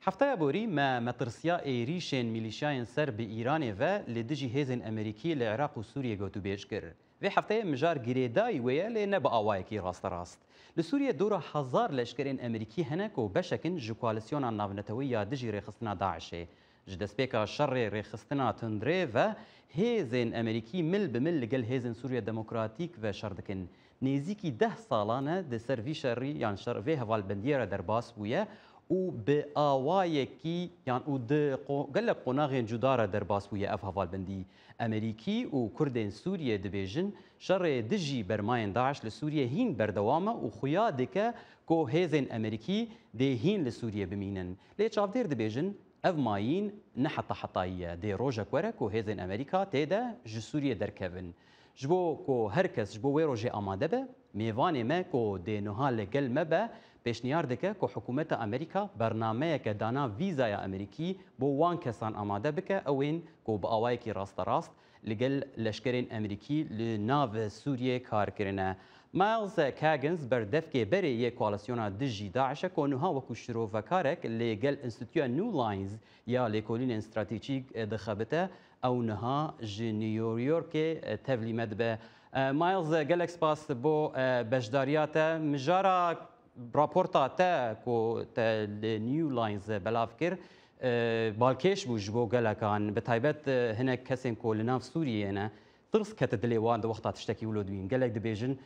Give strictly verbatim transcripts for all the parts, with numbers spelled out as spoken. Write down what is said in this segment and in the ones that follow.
Hefteya borî me metirsiya êrîşên milîşyayên ser bi Îranê ve li dijî hêzên Amerîkî li Iraq û Sûriyê gotûbêj kir. Vê hefteyê mijar girêdayî wê ye, lê ne bi awayekî rasterast. Li Sûriyê dora hezar leşkerên Amerîkî hene ku beşek in ji koalîsyona navnetewî ya dijî rêxistina DAIŞê. Ji destpêka şerê rêxistina tundrê ve hêzên Amerîkî mil bi mil li gel hêzên Sûriya Demokratîk ve şer dikin. Nêzîkî deh salan e di ser vî şerî yan şer, vê hevalbendiyê re derbas bûye û bi awayekî yan û di qo-, gelek qonaxên cuda re derbas bûye ev hevalbendî. Amerîkî û Kurdên Sûriyê dibêjin, şerê dijî bermayên DAIŞ li Sûriyê hîn berdewam e û xuya dike ku hêzên Amerîkî dê hîn li Sûriyê bimînin. Lê çavdêr dibêjin, ev mayîn ne heta hetayî ye. Dê rojek were ku hêzên Amerîka tê de ji Sûriyê derkevin. Ji bo ku her kes ji bo wê rojê amade be, mêvanê me ku dê nuha li gel me be, pêşniyar dike ku hikûmeta Amerîka bernameyeke dana vîzaya Amerîkî bo wan kesan amade bike, ew ên ku bi awayekî rasterast li gel leşkerên Amerîkî li nav Sûriyê kar kirine. Miles Kaggins berdevkê berê yê koalîsyona dijî DAIŞ e ku niha wekû şirovekarek li gel Înstîtuya New Lines ya lêkolînên stratejîk dixebite, ew niha ji New Yorkê tevlî me dibe. Miles, gelek spas bo beşdariya te. Mijara raporta te ku te li New Lines belav kir, e, balkêş bû ji bo gelekan, bi taybet, e, hinek kesên ku li nav Sûriyê ne. Tirs kete dilê wan di wexta tiştekî wilo dibîn. Gelek dibêjin,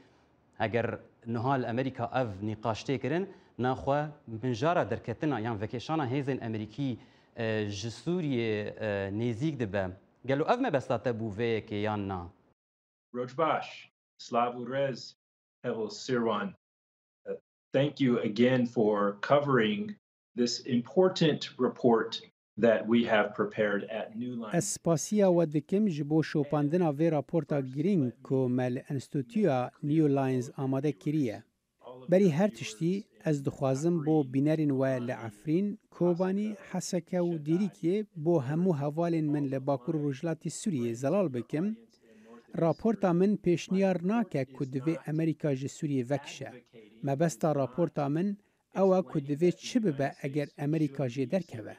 eger niha li Amerîka ev nîqaş tê kirin, naxwe mijara derketina yan vekêşana hêzên Amerîkî, e, ji Sûriyê, e, nêzîk dibe. Gelo ev mebesta te bû vê yekê yan na? Roj baş, slav û rêz, Heval Sirwan. Uh, thank you again for covering this important report that we have prepared at New Lines. Ez spasiya we dikim ji bo şopandina vê raporta girîng ku me li Enstîtuya New Lines amade kiriye. Berî her tiştî, ez dixwazim bo bînerên we li Efrîn, Kobanî, Heseke û Dîrikê bo hemû hevalên min li Bakur û Rojhilatê Sûriyê zelal bikim. Raporta min pêşniyar nake ku divê Amerîka ji Sûriyê vekişe. Mebesta raporta min ew e ku divê çi bibe eger Amerîka jê derkeve.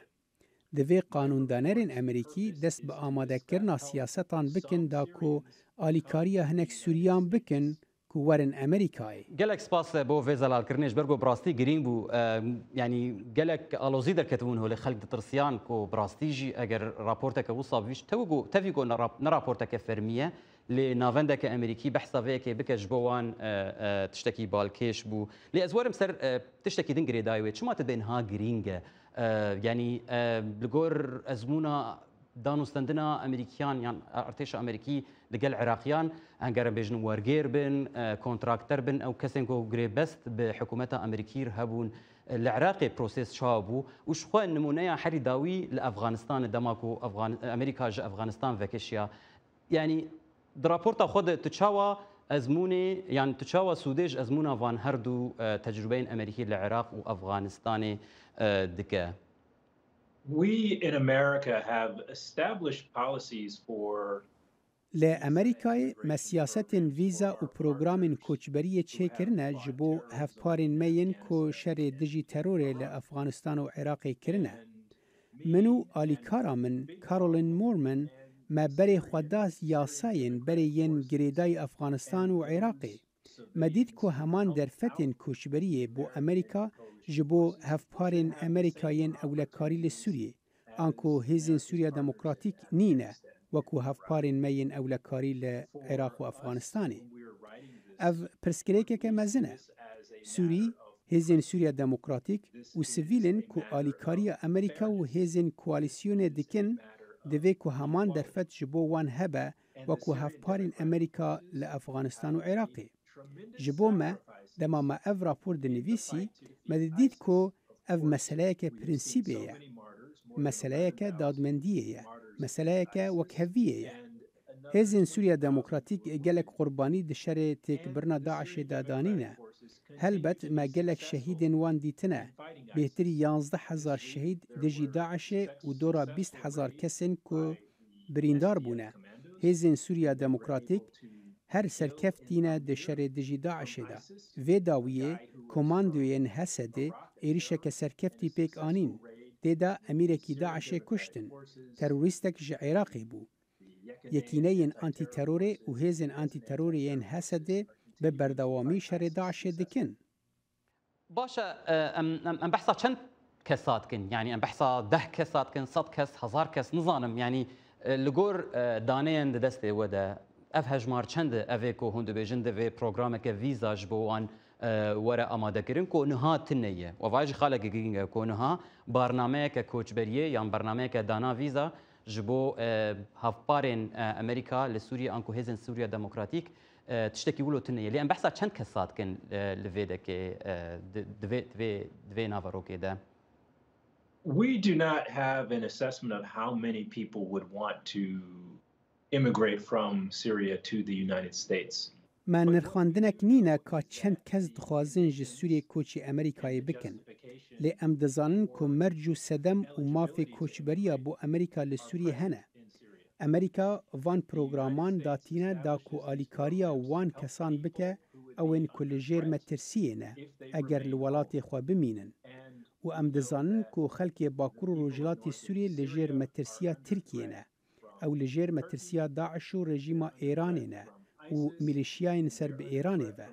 Divê qanûndanerên Amerîkî dest bi amadekirina siyasetan bikin da ku alîkariya hinek Sûriyan bikin ku werin Amerîkayê. Gelek spas bo vê zelalkirinê, ji ber ku bi rastî girîng bû. Em, yanî gelek alozî derketibûn holê, xelk ditirsiyan ku bi rastî jî eger raporteke wisa bivîj, tevî ku, tevî ku ne rap-, ne raporteke fermî ye, lê navendeke Amerîkî behsa vê yekê bike, ji bo wan, e, e, tiştekî balkêş bû. Lê ez werim ser, e, tiştekî din girêdayî wê. Çima te dê niha girîng e? E, yanî, e, li gor ezmûna danûstendina Amerîkiyan yan artêşa Amerîkî li gel Iraqiyan, eger em bêjin wergêr bin, e, kontrakter bin, ew kesên ku girêbest bi hikûmeta Amerîkî re hebûn, e, li Iraqê proses çawa bû û ji xwe nimûneya herî dawî li Efxanistanê dema ku Efxan-, Amerîka ji Efxanistan vekişiya. Yanî di raporta xwe de tu çawa ezmûnê, yan tu çawa sûdê ji ezmûna van her du, e, tecrûbeyên Amerîkî li Iraq û Efxanistanê, e, dike? We in America have established policies for Li Amerîkayê me siyasetên vîza û programên koçberiyê çêkirine ji bo hevparên me yên ku şerê dijî terorê li Efxanistan û Iraqê kirine. Min û alîkara min Carolyn Morman me berê xwe da yasayên berê yên girêdayî Efxanistan û Iraqê. Me dît ku heman derfetên koçberiyê bo Amerîka ji bo hevparên Amerîka yên ewlekarî li Sûriyê, anku hêzên Sûriya Demokratîk nîne, wekû hevparên me yên ewlekarî li Iraq û Efxanistanê. Ev pirsgirêkeke mezin e. Sûrî, hêzên Sûriya Demokratîk û sivîl in ku alîkariya Amerîka û hêzên koalîsyonê dikin, divê ku heman derfet ji bo wan hebe, wekû hevparên Amerîka li Efxanistan û Iraqê. Ji bo me, dema me ev rapor dinivîsî, me didît ku ev meseleyeke prensîbê ye, meseleyeke dadmendiyê ye, meseleyeke wekheviyê ye. Hêzên Sûriya Demokratîk gelek qurbanî di şerê têkbirina DAIŞê de danîne. Helbet me gelek şehîdên wan dîtine. Bêhtirî yanzdeh hezar şehîd dijî DAIŞê û dora bîst hezar kesên ku birîndar bûne. Hêzên Sûriya Demokratîk her serkeftî ne di şerê dijî DAIŞê de. Vê dawiyê, komandoyên Hesedê êrişeke serkeftî pêk anîn. Tê de emîrekî DAIŞê kuştin. Terorîstek ji Iraqê bû. Yekîneyên antîterorê û hêzên antîterorê yên Hesedê bi berdewamî şerê DAIŞê dikin. Baş e, em, em, em behsa çend kesa dikin? Yanî em behsa deh kesa dikin, sed kes, hezar kes, nizanim. Yanî e, li gor e, daneyên di destê we de ev hejmar çend e? Ev ê ku hûn dibêjin divê programeke vîza ji bo wan e, were amadekirin ku niha tune ye. Û ev jî xaleke girîng e ku niha barnameyeke koçberiyê yan barnameyeke dana vîza ji bo e, hevparên e, Amerîka li Sûriyê anku hêzên Sûriya Demokratîk e, tiştekî wilo tune ye. Lê em behsa çend kesa dikin e, li vê dekê, e, di, di vê, di vê, di vê naverokê de? We do not have an assessment of how many people would want to immigrate from Syria to the United States. Me nirxandinek nîne ka çend kes dixwazin ji Sûriyê koçî Amerîkayê bikin. Lê em dizanin ku merc û sedem û mafê koçberiya bo Amerîka li Sûriyê hene. Amerîka van programan datîne da ku alîkariya wan kesan bike, ew ên ku li jêr metirsiyê ne, eger li welatê xwe bimînin. Û em dizanin ku xelkê Bakur û Rojhilatê Sûriyê li jêr metirsiya Tirkiyê ne. Ew li jêr metirsiya DAIŞ û rejîma Êranê ne û milîşiyayên ser bi Êranê ve.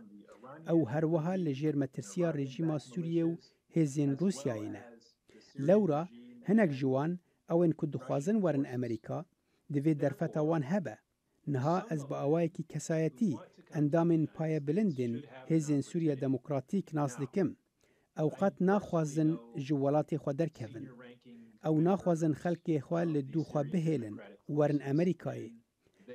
Ew her wiha li jêr metirsiya rejîma Sûriyê û hêzên Rûsyayê ne. Lewra hinek ji wan, ew ên ku dixwazin werin Amerîka, divê derfeta wan hebe. Niha ez bi awayekî kesayetî endamên payebilindên Hêzên Sûriya Demokratîk nas dikim. Ew qet naxwazin ji welatê xwe derkevin. Ew naxwazin xelkê xwe li dû xwe bihêlin û werin Amerîkayê.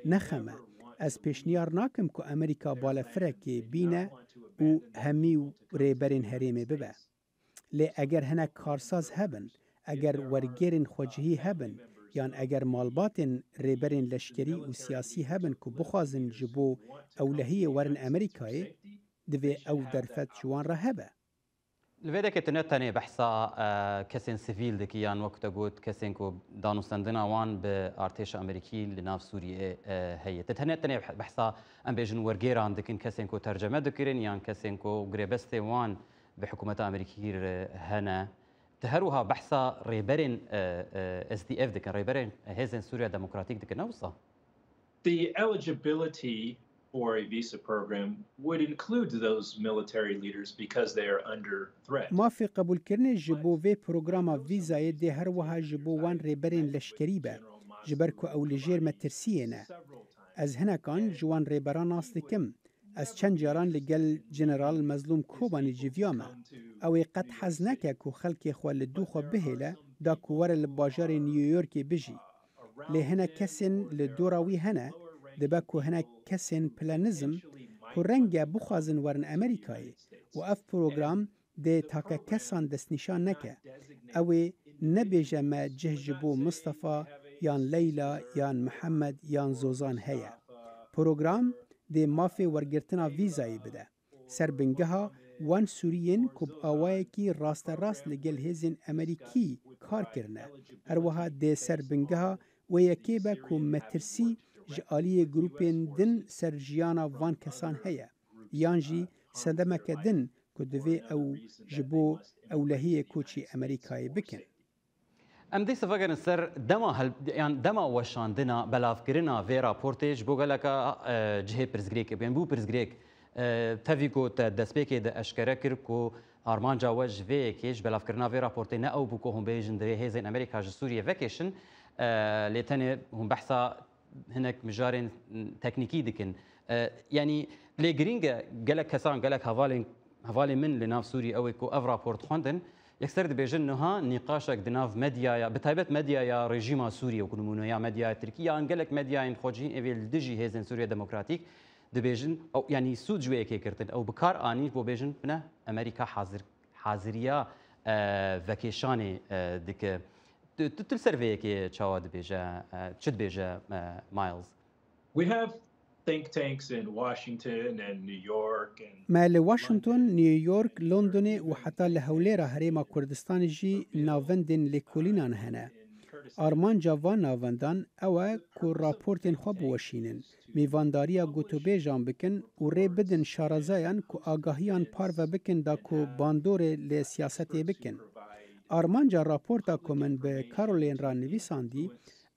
Ne xem e, ez pêşniyar nakim ku Amerîka balefirekê bîne û hemî rêberên herêmê bibe. Lê eger hinek karsaz hebin, eger wergêrên xwecihî hebin, yan eger malbatên rêberên leşkerî û siyasî hebin ku bixwazin ji bo ewlehiyê werin Amerîkayê, divê ew derfet ji wan re hebe. Li vê dekê tu ne tenê behsa e, kesên sivîl dikî yan wek te got kesên ku danûstendina wan bi artêşa Amerîkî li nav Sûriyê e, heye. Tu tenê tenê behsa em bêjin wergêran dikin, kesên ku terceme dikirin yan kesên ku girêbestê wan bi hikûmeta Amerîkî re hene. Tu her wiha behsa rêberên e, e, S D F dikin, rêberên Hêzên Sûriya Demokratîk dikin, ne wisa? The eligibility for a visa program would include those military leaders because they are under threat. Mafê qebûlkirinê ji bo vê programa vîzayê dê her wiha ji bo wan rêberên leşkerî be, ji ber ku ew li jêr metirsiyê ne. Ez hinekan ji wan rêberan nas dikim. Ez çend caran li gel General Mezlûm Kobanî civiyame. Ew ê qet hez neke ku xelkê xwe li dû xwe bihêle da ku were li bajarê New Yorkê bijî. Lê hinek kesên li dora wî hene, dibe ku hinek kesên pile nizm ku renge bixwazin werin Amerîkayê û ev program dê take kesan destnîşan neke. Ew ê nebêje me cih ji bo Mistefa yan Leyla yan Mihemed yan Zozan heye. Program dê mafê wergirtina vîzayê bide. Ser bingeha wan Sûriyên ku bi awayekî rasterast li gel hêzên Amerîkî kar kirine. Her wiha dê ser bingeha wê yekê be ku metirsî ji aliyê grûpên din ser jiyana van kesan heye, yan jî sedemeke din ku divê ew ji bo ewlehiyê koçî Amerîkayê bikin. Em dê sivegerin ser dema hel, yan dema weşandina, belavkirina vê raportê ji bo geleka e, cihê pirsgirêkê bû. Em bû pirsgirêk, e, tevî ku te destpêkê de eşkere kir ku armanca we ji vê yekê, ji belavkirina vê raportê ne ew bû ku hûn bêjin divê hêzên Amerîka ji Sûriyê vekêşin, e, lê tenê hûn behsa hinek mijarên teknîkî dikin. E, yanî lê girîng e gelek kesan, gelek hevalên, hevalên min li nav Sûrî ew ê ku ev raport xwendin, yekser dibêjin niha nîqaşek di nav medyaya, bi taybet medyaya rejîma Sûrî, wekî nimûneya medyaya Tirkî yan gelek medyayên xwecihîn ê vê li dijî hêzên Sûriya Demokratîk dibêjin, ew, yanî sûd ji wê yekê girtin, ew bi kar anî bo bêjin bine Amerîka hazir, haziriya e, vekêşanê e, dike. Tu, tu, tu li ser vê yekê çawa dibêje, e, çi dibêje e, Miles? We have think tanks in Washington and New York and Me li Washington, New York, Londonê û heta li Hewlêra Herêma Kurdistanê jî navendên lêkolînan hene. Armanca van navendan ew e ku raportên xwe biweşînin, mêvandariya gotûbêjan bikin û rê bidin şarezayan ku agahiyan parve bikin da ku bandorê li siyasetê bikin. Armanca raporta ku min bi Caroline re nivîsandî,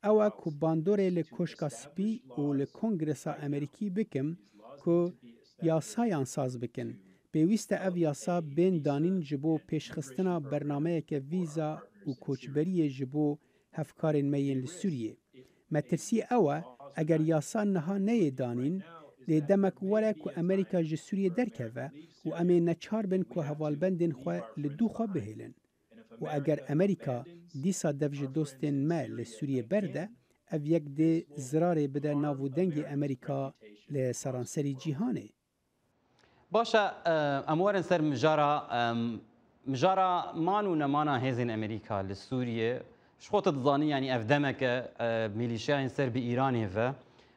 ew e ku bandorê li Koşka Spî û li Kongresa Amerîkî bikim ku yasayan saz bikin. Pêwîst e ev yasa bên danîn ji bo pêşxistina bernameyeke vîza û koçberiyê ji bo hevkarên me yên li Sûriyê. Metirsî ew e, eger yasa niha neyê danîn, lê demek were ku Amerîka ji Sûriyê derkeve û em ê neçar bin ku hevalbendên xwe li dû xwe bihêlin. Û eger Amerîka dîsa dev ji dostên me li Sûriyê berde, ev yek dê zirarê bide nav û dengê Amerîka li seranserî cîhanê. Baş e, e, em werin ser mijara, em, mijara man û nemana hêzên Amerîka li Sûriyê. Ji xwe tu dizanî, yanî ev demeke, e, mîlîşyayên ser bi Îranê ve,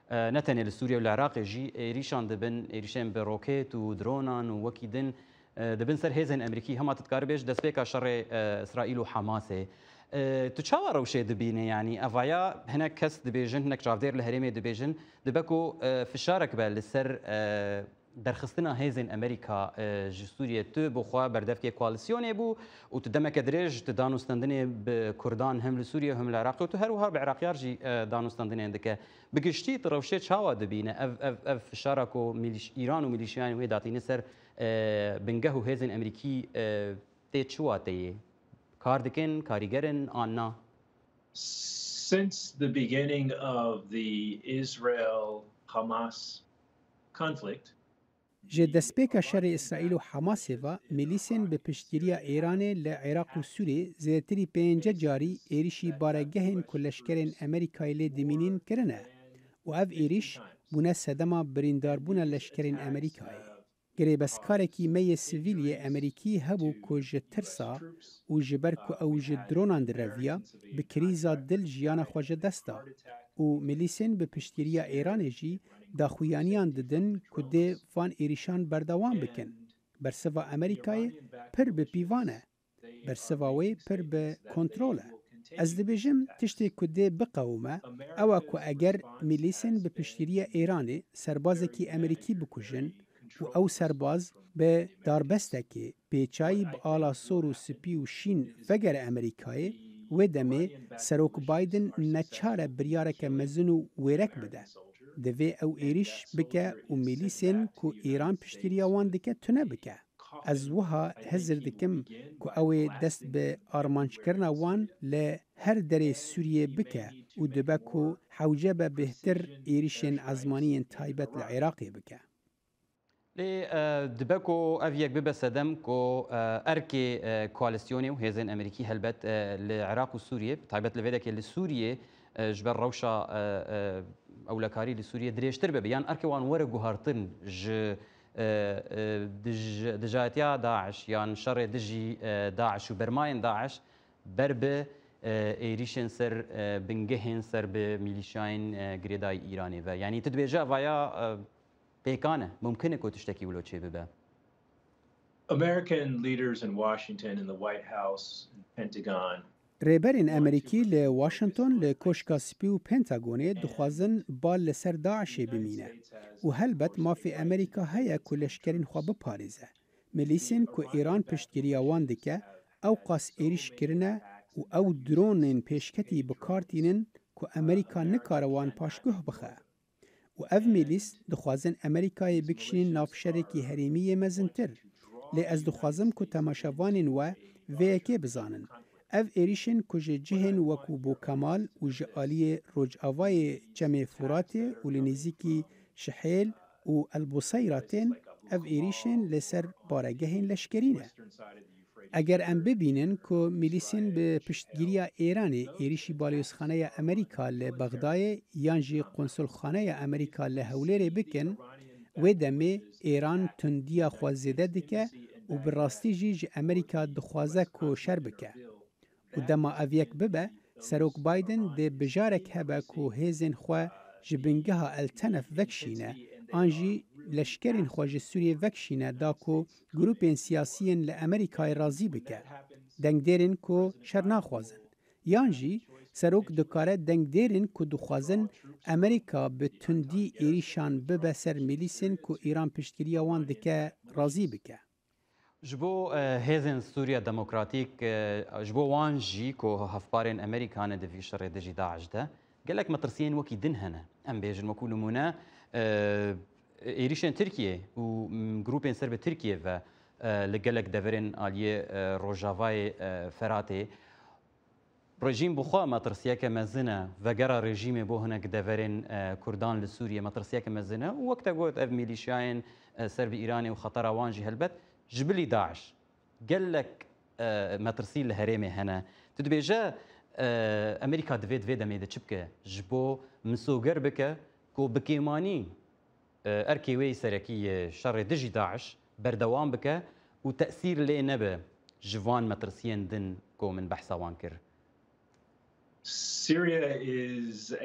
e, ne tenê li Sûriye û li Iraqê jî êrîşan dibin, êrîşên bi roket û dronan û wekî din, e, dibin ser hêzên Amerîkî. Hema tu dikarî bêj destpêka şerê, e, Îsraîl û Hamasê. E, tu çawa rewşê dibînî? Yanî evaya hinek kes dibêjin, hinek çavdêr li herêmê dibêjin, dibe ku, e, fişarek be li ser, e, derxistina hêzên Amerîka, e, ji Sûriyê. Tu bi xwe berdevkê koalîsyonê bû û tu demeke dirêj tu danûstendinê bi Kurdan hem li Sûriyê hem li Iraqê û tu her wiha bi Iraqiyar jî, e, danûstendinê dike. Bi giştî tu rewşê çawa dibîne? Ev, ev, ev fişara ku milîş-, Îran û milîşiyayên wê datîne ser, e, bingeh û hêzên Amerîkî, e, tê çi wateyê? Kar dikin, karîger in an na? Since the beginning of the Israel-Hamas conflict, Ji destpêka şerê Îsraîl û Hamasê ve, milîsên bi piştgiriya Îranê li Iraq û Sûriyê zêdetirî pênce carî êrîşî baregehên ku leşkerên Amerîkayê lê dimînîn kirine û ev êrîş bûne sedema birîndarbûna leşkerên Amerîkayê. Girêbestkarekî me yê sivîl yê Amerîkî hebû ku ji tirsa û ji ber ku ew ji dronan direviya, bi krîza dil jiyana xwe ji dest da û milîsên bi piştgiriya Îranê jî daxuyaniyan didin ku dê van êrîşan berdewam bikin. Bersiva Amerîkayê pir bi pîvan e. Bersiva wê pir bi kontrol e. Ez dibêjim, tiştê ku dê biqewime, ew e ku eger milîsên bi piştgiriya Îranê serbazekî Amerîkî bikujin û ew serbaz bi darbestekê pêçayî bi ala sor û spî û şîn vegere Amerîkayê, wê demê Serok Biden neçar e biryareke mezin û wêrek bide. Divê ew êrîş bike û milîsên ku Îran piştgiriya wan dike tune bike. Ez wiha hizir dikim ku ew ê dest bi armanckirina wan li her derê Sûriyê bike û dibe ku hewce be bêhtir êrîşên ezmanî yên taybet li Iraqê bike. Lê, e, dibe ku ev yek bibe sedem ku, e, erkê, e, koalîsyonê û hêzên Amerîkî helbet, e, li Iraq û Sûriyê, taybet li vê dekê li Sûriyê, e, ji ber rewşa, e, e, ewlekarî li Sûriyê dirêjtir bibe. Yan erkê wan were guhartin ji, e, e, dij-, dijayetiya DAIŞ yan şerê dijî, e, DAIŞ û bermayên DAIŞ ber bi, e, êrîşên ser, e, bingehên ser bi mîlîşyayên, e, girêdayî Îranê ve. Yanî tu dibêje evaya, e, pêkan e, mumkin e ku tiştekî wilo çêbibe? American leaders in Washington, in the White House, in Pentagon, Rêberên Amerîkî li Washington, li Koşka Spî û Pentagonê dixwazin bal li ser DAIŞê bimîne û helbet mafê Amerîka heye ku leşkerên xwe biparêze. Milîsên ku Îran piştgiriya wan dike, ew qas êrîş kirine û ew dronên pêşketî bi kar tînin ku Amerîka nikare wan paşguh bixe. Û ev milîs dixwazin Amerîkayê bikişînin nav şerekî herêmî yê mezintir. Lê ez dixwazim ku temaşevanên we vê yekê bizanin. Ev êrîşên ku ji cihên wekû Bo Kemal û ji aliyê rojavayê Çemê Furatê û li nêzîkî Şihêl û El Buseyra tên, ev êrîşên li ser baregehên leşkerî ne. Eger em bibînin ku milîsên bi piştgiriya Îranê êrîşî balyoozxaneya Amerîka li Bexdayê yan jî konsulxaneya Amerîka li Hewlêrê bikin, wê demê Îran tundiya xwe zêde dike û bi rastî jî ji Amerîka dixwaze ku şer bike. Û dema ev yek bibe, Serok Biden dê bijarek hebe ku hêzên xwe ji bingeha El Tenef vekişîne, an jî leşkerên xwe ji Sûriyê vekişîne, da ku grûpên siyasiyên li Amerîkayê razî bike, dengdêrên ku şer naxwazin. Yan jî serok dikare dengdêrên ku dixwazin Amerîka bi tundî êrîşan bibe ser milîsên ku Îran piştgiriya wan dike, razî bike. Ji bo e, hêzên Sûriya Demokratîk, e, ji bo wan jî ku hevparên Amerîka ne di vî şerê dijî DAIŞ de, gelek metirsiyên wekî din hene. Em bêjin wekû nimûne, e, êrîşên Tirkiyê û m, grûpên ser bi Tirkiyê ve e, li gelek deverên aliyê e, Rojavayê e, Feratê. Rejîm bi xwe metirsiyeke mezin e, vegera rejîmê bo hinek deverên e, Kurdan li Sûriyê metirsiyeke mezin e û wek te got ev mîlîşyayên e, ser bi Îranê û xetera wan jî helbet ji bilî DAIŞ gelek e, metirsî li herêmê hene. Tu dibêje e, Amerîka divê di vê demê de çi bike? Ji bo misoger bike ku bi kêmanî e, erkê wê yî serekî yê şerê dijî DAIŞ berdewam bike û tesîr lê nebe ji van metirsiyên din ku min behsa wan kir. Syria is a,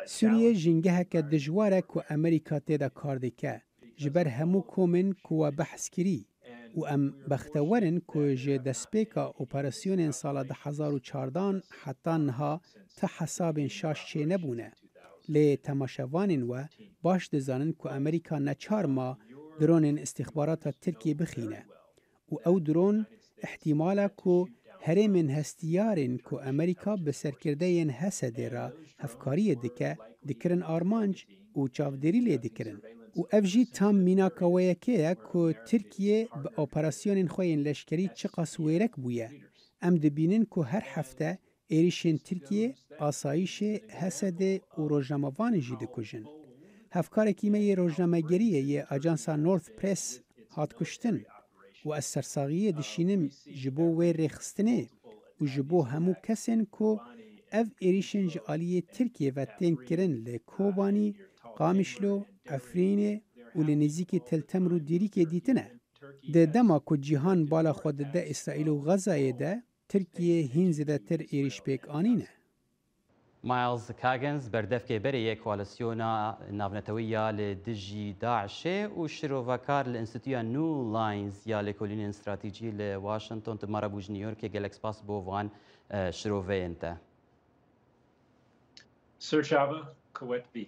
a Sûriye jîngeheke dijwar e ku Amerîka tê de kar dike, ji ber hemû komên ku we behs kirî. Û em bextewer in ku ji destpêka operasyonên sala du hezar û çardan heta niha ti hesabên şaş çênebûne. Lê temaşevanên we baş dizanin ku Amerîka neçar ma dronên îstîxbarata Tirkiyê bixîne. Û ew dron îhtîmal e ku herêmên hestiyarên ku Amerîka bi serkirdeyên Hesedê re hevkariyê dike, dikirin armanc û çavdêrî lê dikirin. Û ev jî tam mînaka wê yekê ye ku Tirkiye bi operasyonên xwe yên leşkerî çiqas wêrek bûye. Em dibînin ku her hefte êrîşên Tirkiyê asayîşê Hesedê û rojnamevanê jî dikujin. Hevkarekî me yê rojnamegeriyê yê ajansa North Press hat kuştin û ez sersaxiyê dişînim ji bo wê rêxistinê û ji bo hemû kesên ku ev êrîşên ji aliyê Tirkiyê ve tên kirin li Kobanî, Qamişlo, Efrînê û li nêzîkî Til Temr û Dîrîkê dîtine. Di dema ku cîhan bala xwe dide Îsraîl û Xezayê de, Tirkiye hîn zêdetir êrîş pêk anîne. Myles Coggins, berdevkê berê yê Koalîsyona Navnetewî ya li dijî DAIŞê û şirovekar li Înstîtuya New Lines ya Lêkolînên Stratejî li Washington, tu me re bû ji New Yorkê, gelek spas bo van e, şiroveyên te. Sir Çava, Kuwet bî.